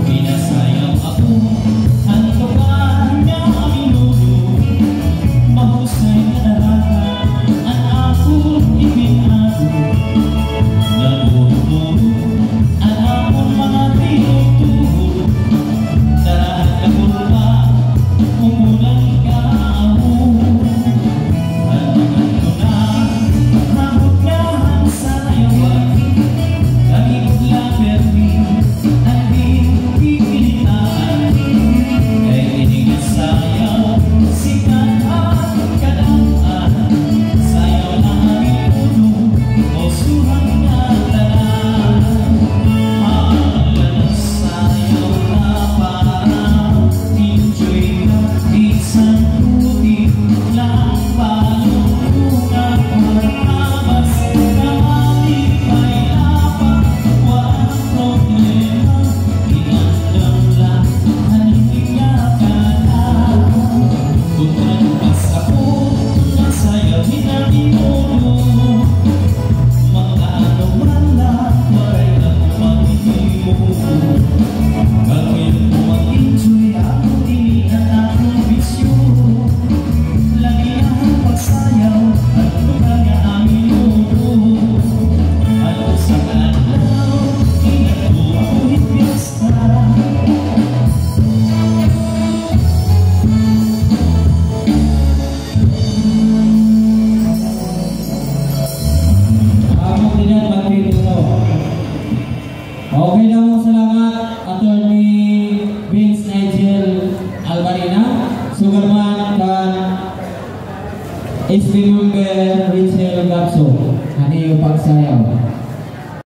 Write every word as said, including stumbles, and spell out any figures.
Pinasayaw ako, an lugar nga aminudo, mahusay nga daraga, an akon ipinado. Nagmumuro an akon mga tigugturo, daraga kurba, umulan ka ahon. An mga tuna, mabot nga han sayawan, kalibog la permi, an ginpipilitaan. Kay ini nga sayaw, sikat an kadam-an, sayaw na aminudo, usohan nga tanan. Hala na sayaw na para enjoy ka, bisan puti lang balon nga kwarta, basta malipay la pa, waray problema, iandam la an ikanan. Kontra pa sa akon nga sayaw hin aminudo, mga ano man la, waray ako maghihimo. Kay kaya ko mag-enjoy, ako ini an akon bisyo. Lagi na an pagsayaw, an lugar nga aminudo. An usa ka adlaw, inadto ako hin piyesta. Ako din ang magtitulo. Okay, damo nga salamat, Attorney Vince Nigel Albarina. Sugad man kan S B member Richel Gapso, an iyo pagsayaw.